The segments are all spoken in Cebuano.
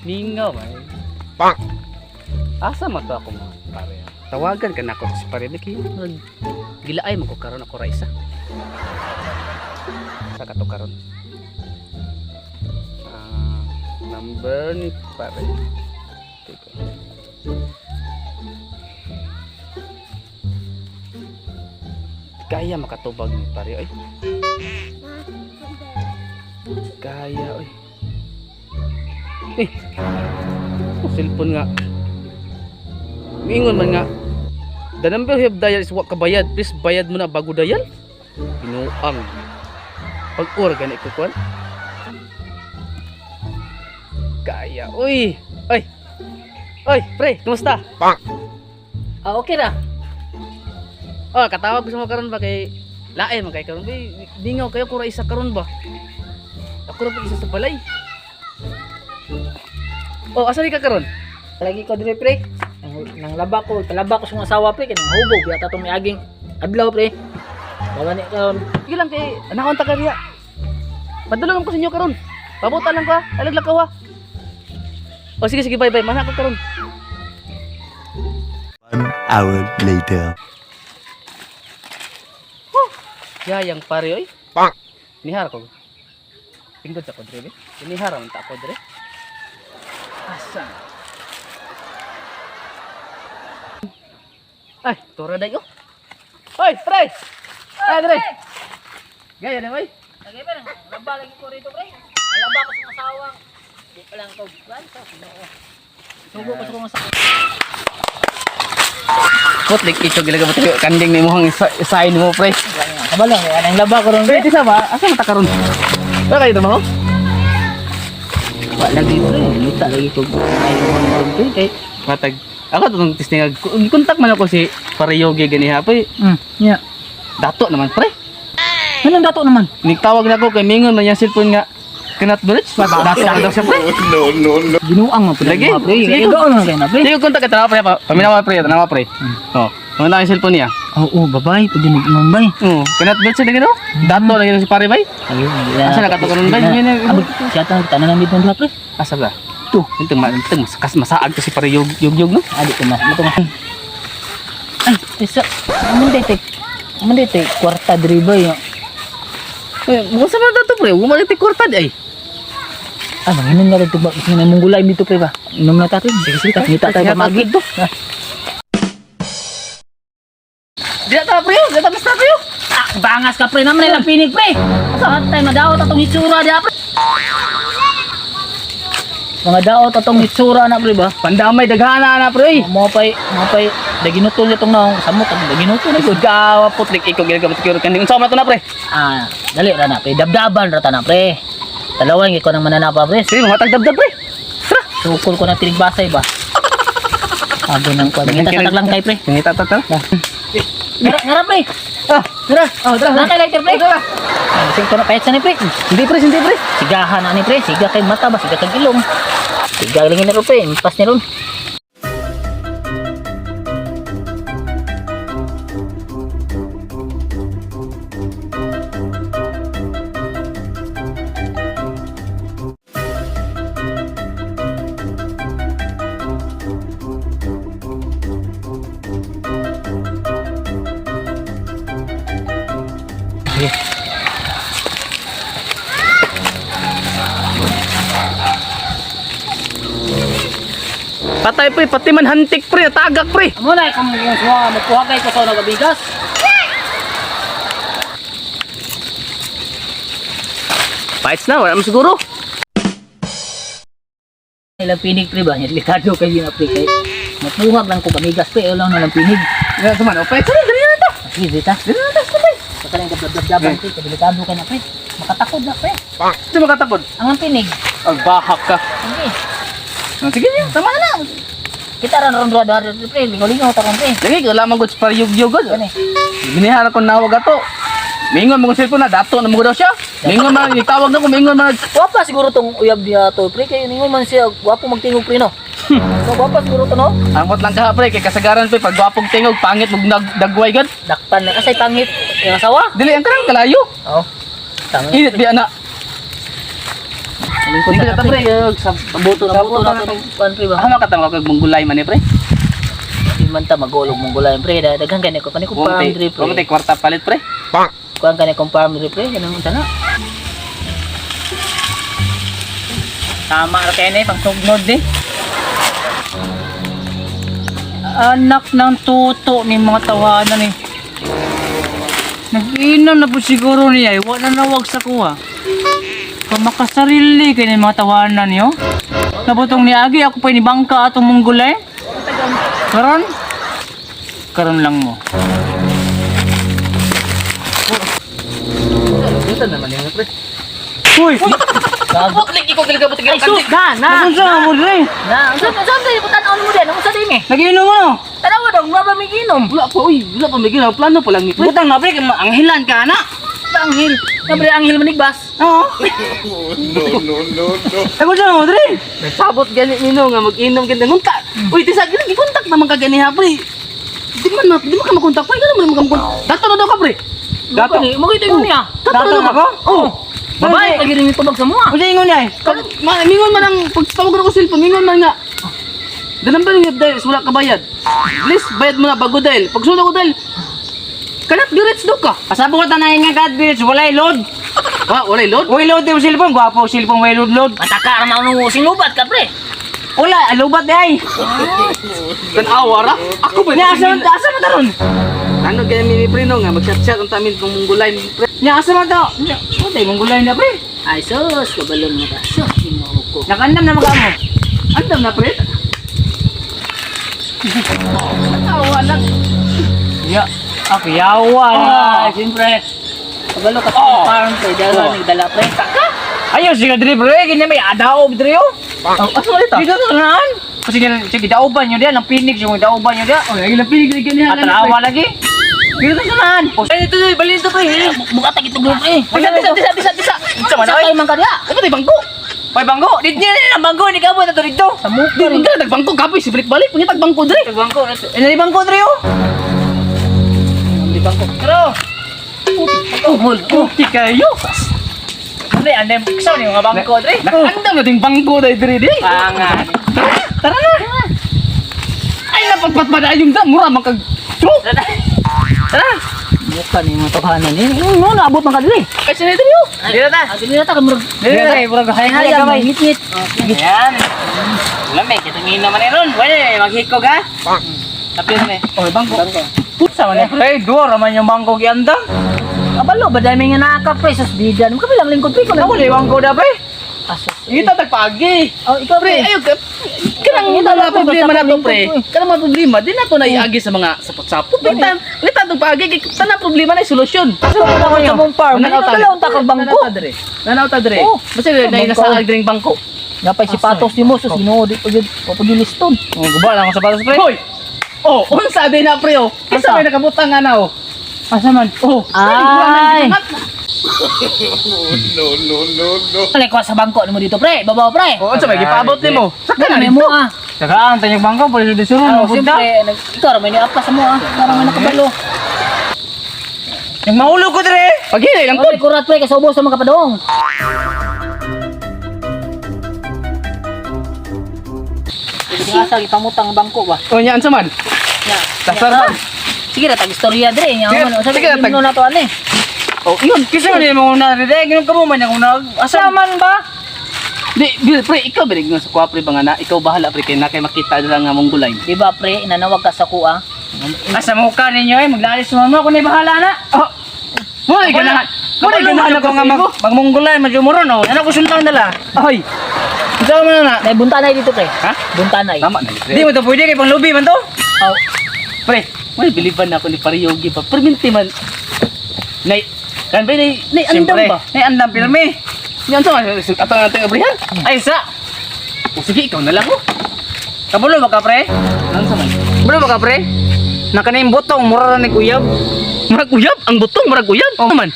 Mingaw man. Pak! Asa man to ako mga pare? Tawagan ka na ako si pare kay mag gilaay man ko karon ako ra isa. Sa kato karon. Ah, number ni pare. Teka. Kaya makatubag ni pare oy. Kaya oy. Eh. Oh, cellphone nga. Miingon man nga. The number you have dial is wa kabayad. Please bayad mo na bago dial. Pinuang. Pag or gani ko kwan. Kaya oy. Oy. Oy, pre, kumusta? Pak! Ah, okay ra. Oh, katawag ko sa mga karon ba kay lain man kay karon ba. Dingaw kayo kura isa karon ba. Ako ra pud isa sa balay. Oh, asa ni ka karon? Lagi ko dire pre. Nang laba ko, palaba ko sa mga asawa pre kay nang hubog yata tong miaging adlaw pre. Baga ni karon. Sige lang kay anakon ta kariya. Padulong ko sa inyo karon. Pabuta lang ko ha. Alag lakaw ha. Oh, sige sige, bye bye. Mana ko karon. 1 hour later. Yayang pare oy. Pak! Nihar ko. Tingkod sa ko dre. Nihar man ta ko dre. Asa? Ay, tora day oh. Oy, pre. Ay, dre. Gaya na oy. Lagi pre, nang laba lagi ko rito pre. Palaba ko sa mga asawa. Di pa lang ko kuan sa Ginoo. Sugo ko sa mga asawa. Putlik ito gilaga ba kanding ni mo sign mo pre. Kabalo, nang laba ko ron Pre, pre. di sa ba? Asa man ta karon? Wala kayo mo? Wa lagi pre, mita lagi ko. Ay ko ron pre kay. Matag. Ako to nung testing kontak man ako si Pareyogi gani ha pre. Nya. Dato naman pre. Anong dato naman? Nagtawag na ako kay Mingon man yung cellphone nga cannot be reached. Dato na daw siya pre. No, no, no. Ginuang man pud. Lagi. Pre. Sige, Sige, na kay na pre. Sige, kontak ka tanawa pre. Paminawa pre, tanawa pre. Oh, muna ang cellphone niya. Oo, babay, pud yun nag bay. Oo, cannot be reached lagi no. Dato lagi si pare bay. Ayun, Asa na katukaron bay? Yun, yun, yun. Abot, siya ta tanan lang dito pre. Asa ba? To. Ito ma ito mas kas masaag to si pare yug yug yug no. Adi ko mas, ito mas. Ay, isa. Aman day tek. Aman day tek kwarta diri ba yo. Eh, bukan sa dato pre, wala ti kwarta di ay. Ah, manginom na dito ba? Gusto na mong gulay dito pre ba? Inom na tayo. Sige, sige, ngita tayo Sige, pamagi. to. Di ta pre, di ta basta pre. Ah, bangas ka pre naman ilang pinig pre. Sa tayo madaot atong hitsura di pre. Mga daot atong hitsura na pre ba? Pandamay daghana na pre. Mo pay, mo pay daginuto niya tong naong samot ang daginuto na gud. Gawa putlik ikaw gilagamat kyo kanding unsa man to na pre. Ah, dali ra na pre. Dabdaban ra ta na pre. Talawan ko nang mananapa pre. Sige, matag dabdab pre. Tara. Sukol ko ng tinigbasay ba? Ago nang kuan. Ngita sa taglang kay pre. Ngita ta ta. Ngara, ngara pre. Ah, Ngara. oh, tara. Naka lighter pre. Tara. Ah, Sige ko na pahit sa ni pre. Hindi pre, hindi pre. Sigahan na ni pre. Siga kay mata ba? Siga kay ilong. Siga lagi na ro pre. Impas ni ron. Patay pre, pati man hantik pre, tagak pre. Amo na kung suwa mo kay ko sa nagabigas. Fights na, wala mo siguro. Ilang pinig pre ba? Delikado kay na pre kay. Mapuhag lang ko pamigas pre. Ayaw lang na lang pinig. Ya, sama no, fights na, dali na ta. Sige, dita. Dali na ta, pre. Baka lang dabdab-dabdaban pre. Delikado kay na pre. Makatakod na pre. Hindi makatakod. Ang ang pinig. Ang bahak ka. Sige. Ah, sige, sige, tama na na. Kita ran ron duha duha pre. Lingaw-lingaw ta ron pre. Lagi, wala man gud sa pariyog-yog. Gani. Binihara ko nawag ato. Mingon mo kong cellphone na, dato na mo daw siya. Mingon man, itawag na ko, mingon man. Wapa siguro tong uyab niya to pre kay ningon man siya gwapo magtingog pre no. So, gwapa siguro to no. Angkot lang ka pre, kay kasagaran pre, pag gwapong tingog, pangit mong dagway gad. Dakpan na kasay pangit yung asawa. Dili ang karang kalayo. Oh. Tama. Init biya na. Lingkod Lingkod na na ta, pre. Sa Buto na buto na to kuan, pre ba. Hama ka tama kag manggulay man eh, pre. Di man ta magulog mong gulay, pre. Daghan kani ko kani ko farm diri, pre. Wong tay kwarta palit, pre. Kuan kani kong farm diri, pre. Ganun unsa na. Tama ra kay ni pang tugnod ni. Anak ng tuto ni mga tawanan ni. Nag-inom na po siguro niya, eh. Wala na nawag sa kuha. Pamakasarili kay ni mga tawanan niyo. Nabutong ni Agi, ako pa ni bangka atong munggulay. Karon? Karon lang mo. Unsa naman yun, pre? Uy! Butlik ikaw gilga butik. Ay, sus, na, na. Nagunsa nga mo dre? Na, unsa unsa tayo tan-on mo din? Unsa din eh? Nag-inom mo no? Tanawa dong, wala ba may ginom? Wala pa, uy, wala pa may ginawa. Plano pa lang ni pre. Butang na pre, kay anghilan ka na. Anghel. Nabre anghel manigbas. Oo. No, no, no, no. Nagunsa nga mo dre? Sabot gani nino nga mag-inom gani ngunta. Uy, tisa gani gikontak naman ka gani ha, pre. Di man ka makontak pre, gani man ka makontak. Dato na daw ka, pre. Dato. Mo kita mo niya. Dato na daw na ka. ko? Oh. Babae pag rin tubag sa mua. Unsa ingon niya eh? Pag mingon man ang pagtawag ko cellphone, mingon man nga. The number you have dial is wala ka bayad. Please bayad mo na bago dial. Pag sunod ako dial, cannot be reached daw ka. Pasabot ko tanan nga God bitch, walay load. Ha, walay load? Walay load yung cellphone, gwapo cellphone walay load load. Mataka ra man mo sinubat ka, pre. Wala, lubat di ay. Tan-awa ra. Ako ba? Nya asa man asa man taron? Ano ganyan mi pre no nga mag-chat-chat ang tamin kung munggulay pre. Nya asa man to? Nya, patay mong gulay na pre. Ay sus, kabalon mo ka. Sus, Ginoo ko. Nakandam na magamo. Andam na pre. Tawa lang. Ya, ako yawa na. Ah, siyempre. Kabalo ka sa farm pre, dala ni dala pre. Ayaw siya diri pre, kanya may adaob diri oh. Oh, asa man ito? Dito to naan. Kasi niya sige daoban nyo diyan, ang pinig yung daoban nyo diyan. Oh, lagi lang pinig lagi niya. At tanawa lagi. Dito to naan. Ay, ito, ito, balin ito, pre. Mukha ta kitog pre. Tisa, tisa, tisa, tisa, tisa. Unsa man Sa oy? kay man ka diha. Ano ba bangko? May bangko, dito niya ang bangko ni kamo na to dito. Sa mukha Di, hindi na nagbangko kapoy si balik-balik, pangitag bangko dre. Nagbangko, eh bangko diri oh. Di bangko. Pero Oh, hol. oh, di kayo. Ano yan, andem ksaw ni mga bangko dre. Nakandam na ding bangko dai dre di. Pangan. Tara na. Ay napagpatpad ayong da mura man kag true. Tara. Mukha ni mga tawhanan ni. No, naabot man ka diri. Ay sinay dre oh. Dito ta. Ah, dili na ta kay murag. Dito ta, murag Hay hay gamay. ngit-ngit. Ayan. Lamig, kitang ina man ron. Wala, maghikog ha. Tapos na eh. Oh, bangko. Bangko. Putsa man eh. Pre, duwa raman yung bangko giandam. Kabalo ba dami nga naka pre sus bidan. Mo kabilang lingkod pre ko. Ako na bangko da pre. Asos. Ngita tagpagi. Oh, ikaw Pre, pre. ayo ka. Kanang Ngita mga na, pre, problema basta na to, pre. lingkod ko, eh. Kanang mga problema di na to naiagi sa mga sapot-sapot. Ngita, ngita tong paagi kay tanang problema na solusyon. Asa mo na sa mong farm? Nanaw ta. Nanaw ta kag bangko. Nanaw ta dre. Oh. Basta na Bangko. nasaag dring bangko. Napay sipatos nimo sus Ginoo di pagid papagiliston. Oh, guba lang ako sa patos pre. Hoy. Oh, unsa din na pre oh. Kinsa Asa? may nakabutang nga na oh. Asa man? Oh, Ay. No, no, no, no. Alay ko sa bangko nimo dito pre. Babaw pre. Oh, unsa may gipaabot nimo? Saka na mo ah. Tagaan tanyag bangko pwede dito Oh, no punta. siyempre, ikaw ra may niapa sa mo ah. Para may nakabalo. Nag mahulog ko dre. Paghinay lang Oy, po. kurat pre kay sa ubos sa mga kapadong. Nga sa gipamutang ang bangko ba. Oh, nya unsa man? Nya. Dasar nya, man. Sige ra tag istorya dre nya. Sige, Man, sige ra, sige na to ani. Oh, ingon. Kisa man mo una dre, ginom ka mo man yung una. Asa man ba? Di, di, pre, ikaw binig sa kuha pre ba nga na ikaw bahala pre kay na kay makita dira nga mong gulay. Di ba pre, inanawag ka sa kuha. Asa mo ka ninyo eh, maglalis mo mo ako na bahala na. Oh. Mo na ganahan. Mo na ganahan ako nga mag magmunggulay madjumuron oh. Ano ko sundang dala? Ay. Unsa man na? Nay buntanay dito pre. Ha? Buntanay. Tama na pre. Di mo to pwede kay panglubi man to. Oh, Pre, may biliban na ako ni Pariyogi pa. Perminti man. Nay, kan ba nay nay andam Siyempre, ba? Nay andam pirmi. Nya unsa man ato nga tayong abrihan? Ay sa. O sige, ikaw na lang oh. Kabulo ba ka pre? Unsa man? Kabulo ba ka pre? Nakanim butong mura ra ni kuyab. Murag uyab, ang butong murag uyab. Oh man.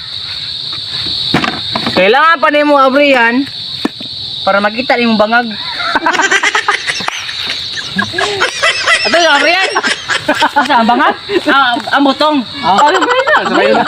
Kailangan pa nimo abrihan para makita nimo bangag. Ato yung abrihan. Asa ang bangag? Ah, ang butong. Ano ba na? Sabay na.